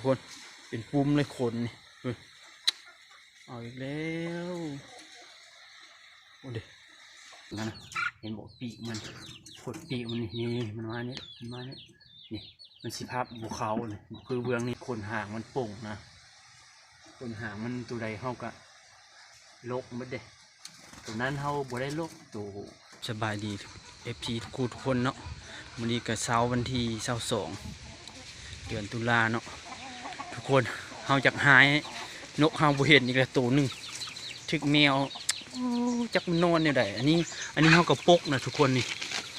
ຄົນ ເປັນປຸ່ມເລີຍຂົນນີ້ ເອີ ເອົາອີກແລ້ວ ໂອ້ເດ ນັ້ນນະ ເຫັນບໍ່ ປີກມັນ ຂົນປີກມັນນີ້ ນີ້ ມັນມານີ້ ມັນມານີ້ ນີ້ ມັນຊິພັບບໍ່ເຂົ້ານີ້ ຄືເບື້ອງນີ້ ຂົນຫາງມັນປົ່ງນະ ຂົນຫາງມັນໂຕໃດເຮົາກະຫຼົກໝົດເດ້ ໂຕນັ້ນເຮົາບໍ່ໄດ້ຫຼົກ ໂຕ ສະບາຍດີ ເອັຟຊີ ທຸກຜູ້ທຸກຄົນເນາະ ມື້ນີ້ກະເຊົ້າວັນທີຊາວສອງ ເດືອນຕຸລາເນາະ ທຸກຄົນ ເຮົາຢາກຫາ ນົກເຮົາບໍ່ເຫັນອີກແລ້ວໂຕໜຶ່ງ ຖືກແມວ ໂອ້ ຈັກມັນນອນແນວໃດ ອັນນີ້ ອັນນີ້ເຮົາກະປົກນະທຸກຄົນນີ້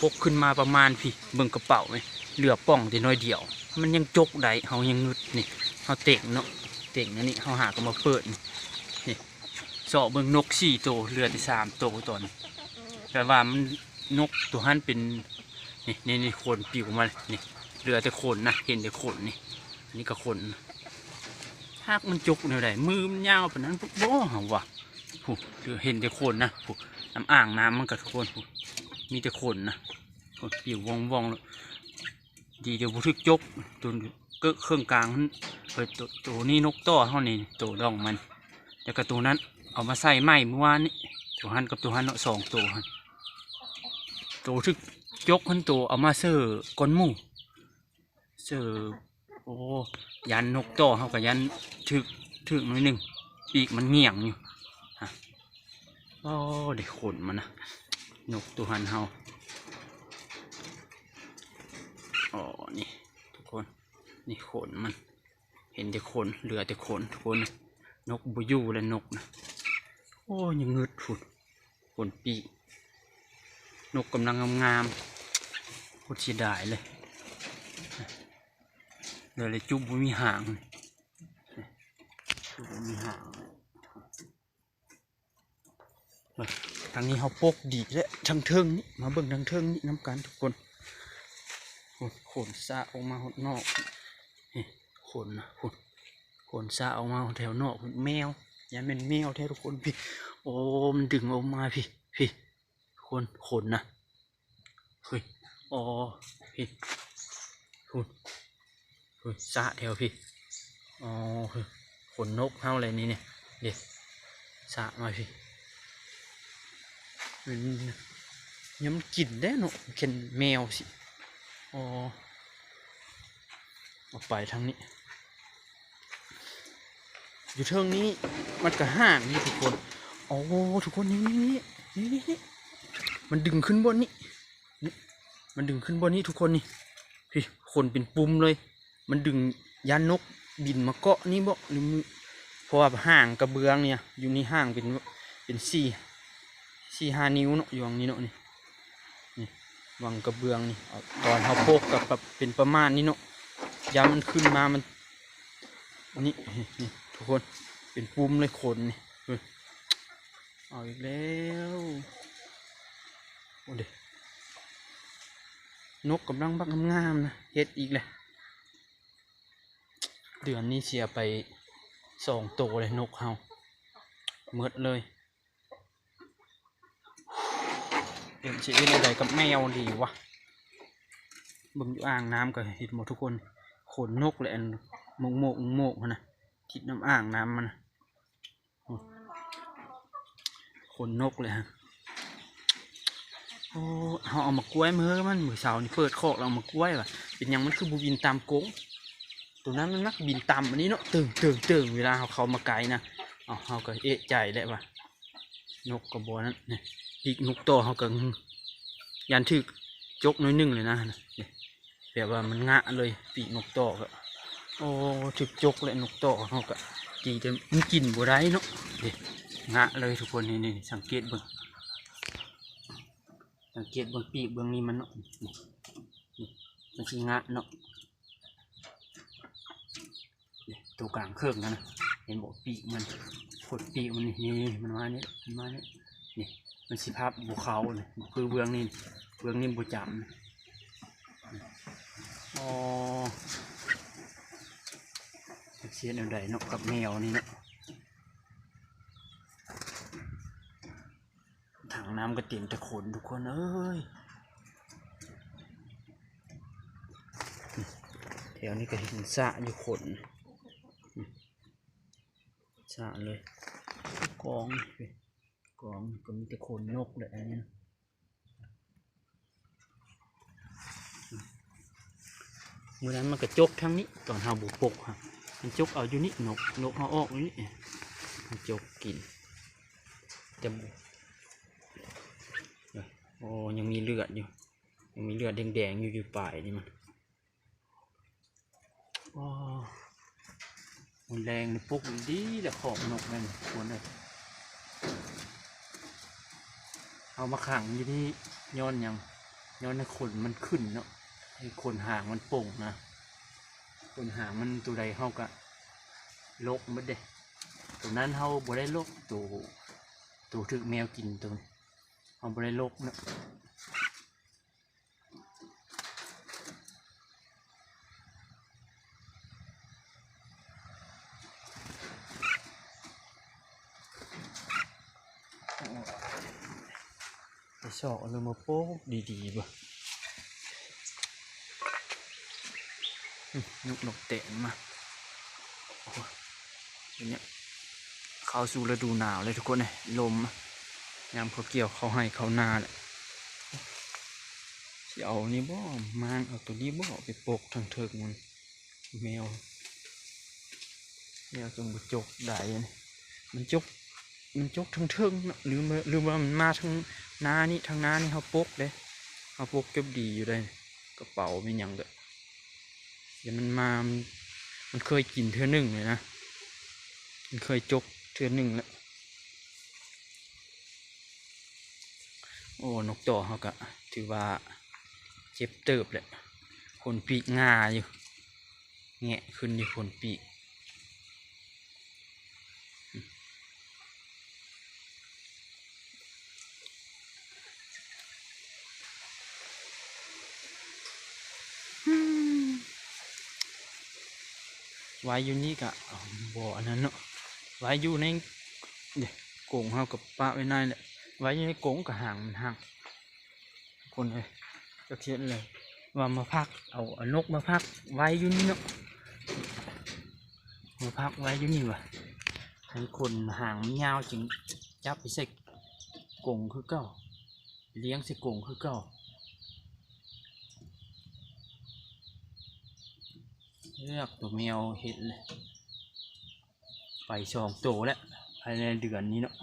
ປົກຂຶ້ນມາປະມານພີ້ ເບິ່ງກະເປົານີ້ ເຫຼືອປ່ອງແຕ່ໜ້ອຍດຽວ ມັນຍັງຈົກໄດ້ ເຮົາຍັງງຶດນີ້ ເຮົາເຕັງເນາະ ເຕັງອັນນີ້ ເຮົາຫາກະມາເປີດນີ້ ນີ້ ເຊາະເບິ່ງນົກສີ່ໂຕ ເຫຼືອແຕ່ສາມໂຕຕອນນີ້ ແປວ່າມັນ ນົກໂຕຫັ້ນເປັນ ນີ້ ນີ້ ຂົນປິວມານີ້ ເຫຼືອແຕ່ຂົນນະ ເຫັນແຕ່ຂົນນີ້ ອັນນີ້ກະຂົນ ຫາກມັນຈົກແນວໃດ ມືມັນຍາວປານນັ້ນບໍ່ ເຮົາວ່າ ພຸ້ນ ເຫັນແຕ່ຂົນນະ ພຸ້ນ ນ້ຳອ່າງນ້ຳມັນກະ ທຸກຄົນ ພຸ້ນ ມີແຕ່ຂົນນະ ຂົນປິວວ່ອງໆ ດີແຕ່ບໍ່ຖືກຈົກ ໂຕເກີກເຄິ່ງກາງຫັ້ນ ເອີ ໂຕ ໂຕນີ້ນົກຕໍ່ເຮົານີ້ ໂຕດອງມັນ ແລ້ວກະໂຕນັ້ນເອົາມາໃສ່ໃໝ່ມື້ວານນີ້ ໂຕຫັ້ນກັບໂຕຫັ້ນເນາະ ສອງໂຕຫັ້ນ ໂຕຖືກຈົກຫັ້ນ ໂຕເອົາມາເສີກ່ອນໝູ່ ເສີ ໂອ້ ຢ້ານນົກຕໍ່ເຮົາກະຢ້ານຖືກ ຖືກໜ້ອຍໜຶ່ງ ປີກມັນຫງຽງຢູ່ ຮະ ໂອ້ ໄດ້ຂົນມັນນະ ນົກໂຕຫັ້ນເຮົາ ອໍ ນີ້ ທຸກຄົນ ນີ້ຂົນມັນ ເຫັນແຕ່ຂົນ ເຫຼືອແຕ່ຂົນ ທຸກຄົນ ນົກບໍ່ຢູ່ແລ້ວ ນົກນະ ໂອ້ ຍັງງຶດພຸ້ນ ຂົນປີກ ນົກກຳລັງງາມໆ ໂຄດເສຍດາຍເລີຍ ເຫຼືອແຕ່ຈຸບບໍ່ມີຫາງ ຈຸບບໍ່ມີຫາງ. ເບິ່ງ ທາງນີ້ເຮົາປົກດີແລ້ວ ທາງເທິງນີ້ ມາເບິ່ງທາງເທິງນີ້ນຳກັນທຸກຄົນ ໂອ້ ຂົນສະອອກມາຮອດນອກ ນີ້ ຂົນນະ ຂົນ ຂົນສະອອກມາແຖວນອກພຸ້ນ ແມວ ຢ້ານແມ່ນແມວແທ້ທຸກຄົນ ພີ້ ໂອ້ ມັນດຶງອອກມາພີ້ ພີ້ ທຸກຄົນ ຂົນນະ ເຮີ້ຍ ອໍ ພີ້ ພຸ້ນ ພຸ້ນ ສະແຖວພີ້ ອໍ ເຮີ້ຍ ຂົນນົກເຮົາແຫຼະນີ້ ນີ້ ເດ້ ສະມາພີ້ ມັນ ຍາມມັນກິນເດ້ເນາະ ເຫັນແມວຊິ ອໍ ເອົາໄປທາງນີ້ ຢູ່ເທິງນີ້ມັນກະຫາງນີ້ທຸກຄົນ ໂອ້ ທຸກຄົນ ນີ້ ນີ້ ນີ້ ມັນດຶງຂຶ້ນບ່ອນນີ້ ນີ້ ມັນດຶງຂຶ້ນບ່ອນນີ້ທຸກຄົນນີ້ ພີ້ ຂົນເປັນປຸ່ມເລີຍ ມັນດຶງ ຢ້ານນົກບິນມາເກາະນີ້ບໍ ຫຼື ເພາະວ່າຫາງກະເບື້ອງນີ້ ຢູ່ນີ້ຫາງເປັນ ເປັນສີ່ ສີ່ຫ້ານິ້ວເນາະ ຢູ່ຫວ່າງນີ້ເນາະ ນີ້ ນີ້ ຫວ່າງກະເບື້ອງນີ້ ຕອນເຮົາປົກກະເປັນປະມານນີ້ເນາະ ຢ້ານມັນຂຶ້ນມາ ມັນ ນີ້ ນີ້ ນີ້ ທຸກຄົນ ເປັນປຸ່ມເລີຍຂົນນີ້ ເອີ ເອົາອີກແລ້ວ ໂອ້ເດ ນົກກຳລັງບັກງາມໆ ນະ ເຮັດອີກແຫຼະ ເດືອນນີ້ເສຍໄປສອງໂຕເລີຍ ນົກເຮົາ ໝົດເລີຍ. ເປັນ ຊິເຮັດແນວໃດກັບແມວດີວະ ເບິ່ງຢູ່ອ່າງນ້ຳກະເຫັນໝົດທຸກຄົນ ຂົນນົກແຫຼະ ອັນໂມກໆ ໂມກຫັ້ນນະ ຕິດນ້ຳອ່າງນ້ຳມັນນະ ຂົນນົກແຫຼະ ໂອ້ ເຮົາເອົາໝາກກ້ວຍມາໃຫ້ມັນ ມື້ເຊົ້ານີ້ເປີດຄອກແລ້ວເອົາໝາກກ້ວຍວ່າ ເປັນຫຍັງມັນຄືບໍ່ບິນຕາມກົງ ໂຕນັ້ນມັນມັກບິນຕາມອັນນີ້ເນາະ ເຕີງໆ ເວລາເຮົາເຂົ້າມາໃກ້ນະ ເອົາ ເຮົາກະເອະໃຈແຫຼະວ່າ ນົກກະບໍ່ນັ້ນ ປີກນົກຕໍ່ເຮົາກະຢ້ານຖືກຈົກໜ້ອຍໜຶ່ງເລີຍນະ ແບບວ່າມັນງະເລີຍ ປີກນົກຕໍ່ກະ ໂອ້ ຖືກຈົກແລ້ວນົກຕໍ່ເຮົາກະ ດີແຕ່ມັນກິນບໍ່ໄດ້ເນາະ ງະເລີຍທຸກຄົນ ນີ້ ນີ້ ສັງເກດເບິ່ງ ສັງເກດເບິ່ງປີກເບື້ອງນີ້ມັນເນາະ ນີ້ ນີ້ ມັນຊິງະເນາະ. ໂຕກາງເຄິ່ງຫັ້ນນະ ເຫັນບໍ່ ປີກມັນ ຂົນປີກມັນນີ້ ນີ້ ມັນມານີ້ ມັນມານີ້ ນີ້ ມັນຊິພັບບໍ່ເຂົ້ານີ້ ຄືເບື້ອງນີ້ ເບື້ອງນີ້ບໍ່ຈຳ ອໍ ຈັກຊິເຮັດແນວໃດເນາະ ກັບແມວນີ້ເນາະ. ຖັງນ້ຳກະເຕັມແຕ່ຂົນທຸກຄົນເອີຍ ແຖວນີ້ກະເຫັນສະຢູ່ຂົນ ສະເລີຍ ກອງ ກອງກໍມີແຕ່ຂົນນົກແຫຼະອັນນີ້. ມື້ນັ້ນມັນກະຈົກທາງນີ້ ຕອນເຮົາບໍ່ປົກຫັ້ນ ມັນຈົກເອົາຢູ່ນີ້ ນົກ ນົກເຮົາອອກຢູ່ນີ້ ມັນຈົກກິນ. ແຕ່ ໂອ້ ຍັງມີເລືອດຢູ່ ຍັງມີເລືອດແດງໆຢູ່ ຢູ່ປາຍນີ້ມັນ. ໂອ້ ມື້ແລງນີ້ປົກດີແຫຼະ ຄອກນົກນັ້ນ ທຸກຄົນເອີຍ. ເຮົາມາຂັງຢູ່ນີ້ຍ້ອນຫຍັງ? ຍ້ອນໃຫ້ຂົນມັນຂຶ້ນເນາະ ໃຫ້ຂົນຫາງມັນໂປ່ງນະ. ຂົນຫາງມັນໂຕໃດເຮົາກະລົກໝົດເດ້. ໂຕນັ້ນເຮົາບໍ່ໄດ້ລົກ ໂຕ ໂຕຖືກແມວກິນໂຕນີ້ ເຮົາບໍ່ໄດ້ລົກເນາະ. ໄປຊອກເອົາມາໂປະດີໆ ເບິ່ງ ອືມ ນົກ ນົກແຕນມາ. ໂອ້ຍ ເປັນຫຍັງ ເຂົ້າສູ່ລະດູໜາວແລ້ວທຸກຄົນເອີຍ ລົມ ຍາມເຂົາກ່ຽວເຂົ້າໄຮ່ເຂົ້ານາແຫຼະ. ຊິເອົານີ້ບໍ່ ມ້າງເອົາໂຕນີ້ບໍ່ ເອົາໄປປົກທາງເທິງມັນ ແມວ ແມວຈຶ່ງບໍ່ຈົກໄດ້. ມັນຈົກ ມັນຈົກທາງເທິງເນາະ ຫຼື ຫຼືວ່າມັນມາທາງໜ້ານີ້ ທາງໜ້ານີ້ເຮົາປົກເດ້ ເຮົາປົກຈົບດີຢູ່ເດ້ ກະເປົາແມ່ນຫຍັງກະ ແຕ່ມັນມາ ມັນ ມັນເຄີຍກິນເທື່ອໜຶ່ງແລ້ວນະ ມັນເຄີຍຈົກເທື່ອໜຶ່ງແລ້ວ. ໂອ້ ນົກຕໍ່ເຮົາກະຖືວ່າເຈັບເຕີບແຫຼະ ຂົນປີກຫງາຢູ່ ແງະຂຶ້ນຢູ່ຂົນປີກ. ໄວ້ຢູ່ນີ້ກະບໍ່ອັນນັ້ນເນາະ ໄວ້ຢູ່ໃນ ເດ້ ກົງເຮົາກະປະໄວ້ໃນແຫຼະ ໄວ້ຢູ່ໃນກົງກະຫາງມັນຫັກ. ຄົນເອີຍ ຈັກເຮັດແລ້ວວ່າມາພັກ ເອົາ ເອົານົກມາພັກໄວ້ຢູ່ນີ້ເນາະ ມາພັກໄວ້ຢູ່ນີ້ວ່າ ຄັນຂົນຫາງມັນຍາວຈຶ່ງຈັບໄປໃສ່ກົງຄືເກົ່າ ລ້ຽງໃສ່ກົງຄືເກົ່າ. ເລືອກໂຕແມວເຫັນເລີຍ ໄປສອງໂຕແລ້ວ ພາຍໃນເດືອນນີ້ເນາະ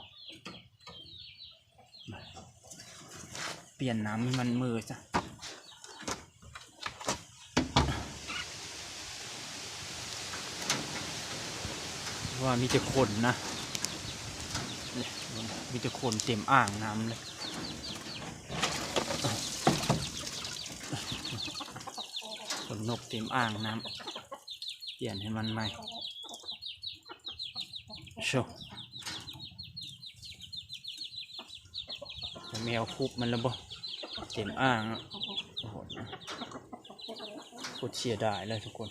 ປ່ຽນນ້ຳໃຫ້ມັນເມີຊະ ວ່າມີແຕ່ຂົນນະ ມີແຕ່ຂົນເຕັມອ່າງນ້ຳເລີຍ ຂົນນົກເຕັມອ່າງນ້ຳ ປ່ຽນໃຫ້ມັນໃໝ່. ໂຊ ແມວຄຸບມັນລະບໍ່ ເຕັມອ່າງເນາະ ໂຄດເສຍດາຍເລີຍທຸກຄົນ.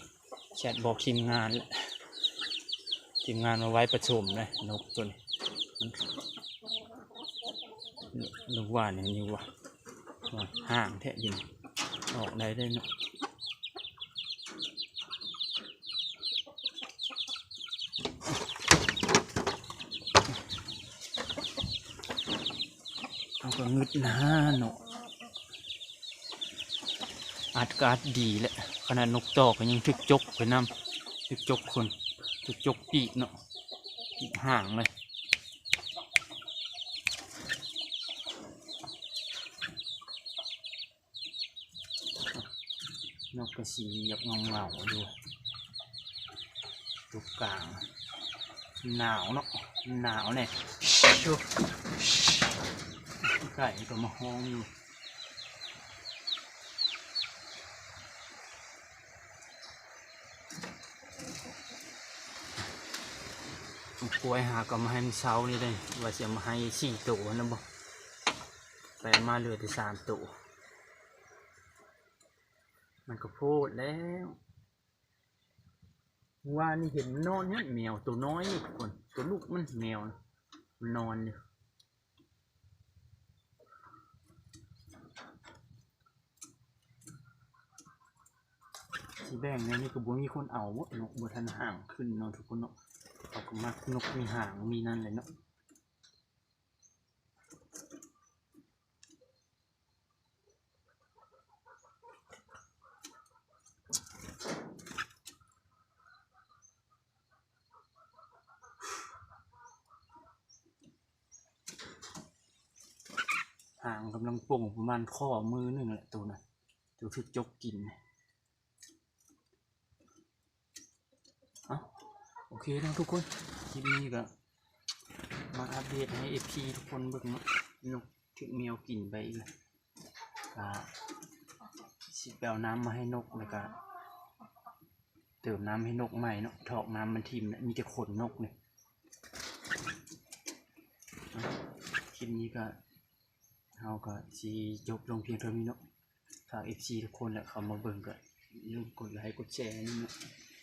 ແຊັດບອກທີມງານແຫຼະ ທີມງານວ່າໄວ້ປະສົມເລີຍ ນົກໂຕນີ້ ນ- ນ- ນ- ວ່າຫຍັງຢູ່ວະ ວ່າຫ່າງແທ້ຢູ່ນີ້ ອອກໄດ້ເດ້ເນາະ. ເຮົາກະງຶດນາເນາະ ອັດກະອັດດີແຫຼະ ຂະໜາດນົກຕໍ່ກະຍັງຖືກຈົກໄປນຳ ຖືກຈົກຂົນ ຖືກຈົກປີກເນາະ ປີກຫາງເລີຍ. ນົກກະຊິຢາກເຫງົາໆຢູ່ ຕົກກາງ ໜາວເນາະ ໜາວແນ່ ໄກ່ກະມາຮ້ອງຢູ່. ກ້ວຍຫາກະມາໃຫ້ມື້ເຊົ້ານີ້ເດ້ ວ່າຊິເອົາມາໃຫ້ສີ່ໂຕຫັ້ນນະບໍ ໄປເອົາມາເຫຼືອແຕ່ສາມໂຕ ມັນກະໂພດແລ້ວ. ວານນີ້ເຫັນມັນນອນຫັ້ນ ແມວໂຕນ້ອຍນີ້ທຸກຄົນ ໂຕລູກມັນ ແມວນະ ມັນນອນຢູ່. ຊິແບ່ງແນວນີ້ກະບໍ່ມີຄົນເອົາ ນົກບໍ່ທັນຫາງຂຶ້ນເນາະທຸກຄົນເນາະ. ເຂົາກໍມັກນົກມີຫາງມີນັ້ນແຫຼະເນາະ. ຫາງກຳລັງໂປ່ງປະມານຂໍ້ມືໜຶ່ງແຫຼະ ໂຕນັ້ນ ໂຕຖືກຈົກກິນ. ເອົ້າ ໂອເຄເນາະທຸກຄົນ ຄລິບນີ້ກໍມາອັບເດດໃຫ້ເອັຟຊີທຸກຄົນເບິ່ງເນາະ ນົກຖືກແມວກິນໄປອີກແລ້ວ. ກໍຊິໄປເອົານ້ຳມາໃຫ້ນົກ ແລ້ວກໍເຕີມນ້ຳໃຫ້ນົກໃໝ່ເນາະ ຖອກນ້ຳມັນຖິ້ມນະ ມີແຕ່ຂົນນົກນີ້. ເອົ້າ ຄລິບນີ້ກໍ ເຮົາກໍຊິຈົບລົງພຽງເທົ່ານີ້ເນາະ. ຝາກເອັຟຊີທຸກຄົນແຫຼະ ເຂົ້າມາເບິ່ງກໍຢ່າລືມກົດໄລກົດແຊໃຫ້ນຳເນາະ.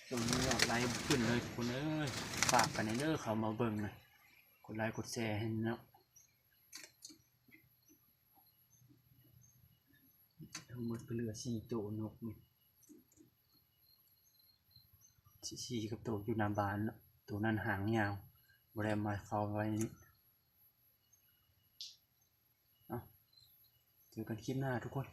ຊ່ວງນີ້ຍອດໄລບໍ່ຂຶ້ນເລີຍທຸກຄົນເອີຍ. ຝາກກັນແດ່ເດີ ເຂົ້າມາເບິ່ງນະ ກົດໄລກົດແຊໃຫ້ນຳເນາະ. ທັງໝົດກໍເຫຼືອສີ່ໂຕນົກນີ້ ສີ່ກັບໂຕຢູ່ໜ້າບ້ານເນາະ. ໂຕນັ້ນຫາງຍາວ ບໍ່ໄດ້ເອົາມາເຝົ້າໄວ້ນີ້. ເອົ້າ ເຈີກັນຄລິບໜ້າທຸກຄົນ.